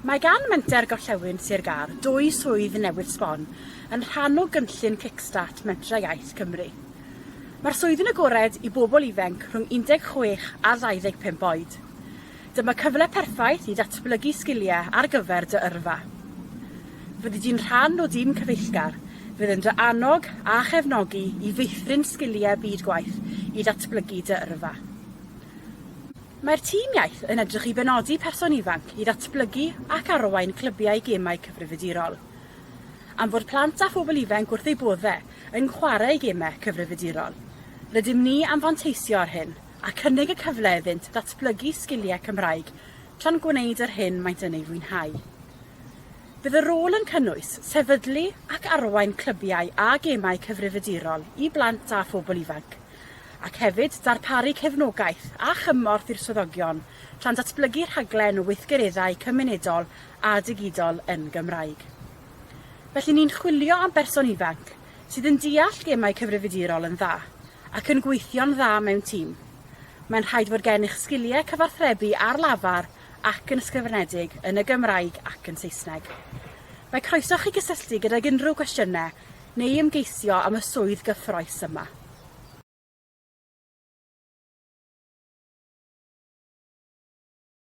Mae gan Menter Gorllewin Sir Gâr dwy swydd newydd sbon yn rhan o gynllun Kickstart Mentrau Iaith Cymru. Mae'r swyddi'n agored i bobl ifanc rhwng 16 a 25 oed. Dyma cyfle perffaith i ddatblygu sgiliau ar gyfer dy yrfa. Fyddi di'n rhan o dîm cyfeillgar fydd yn dy annog a chefnogi i feithrin sgiliau byd gwaith i ddatblygu dy yrfa. Mae'r tîm iaith yn edrych i benodi person ifanc i ddatblygu ac arwain clybiau gemau cyfrifiadurol. Am fod plant a phobl ifanc wrth eu bodde yn chwarae gemau cyfrifiadurol, rydym ni am fanteisio ar hyn a cynnig y cyfle iddynt ddatblygu sgiliau Cymraeg tra'n gwneud yr hyn maent yn ei fwynhau. Bydd y rôl yn cynnwys sefydlu ac arwain clybiau a gemau cyfrifiadurol i blant a phobl ifanc, ac hefyd darparu cefnogaeth a chymorth i'r swyddogion tra'n datblygu rhaglen o weithgareddau cymunedol a digidol yn Gymraeg. Felly ni'n chwilio am berson ifanc sydd yn deall gemau cyfrifiadurol yn dda ac yn gweithio'n dda mewn tîm. Mae'n rhaid fod gennych sgiliau cyfathrebu ar lafar ac yn ysgrifenedig yn y Gymraeg ac yn Saesneg. Mae croeso chi gysylltu gydag unrhyw gwestiynau neu ymgeisio am y swydd gyffrous yma.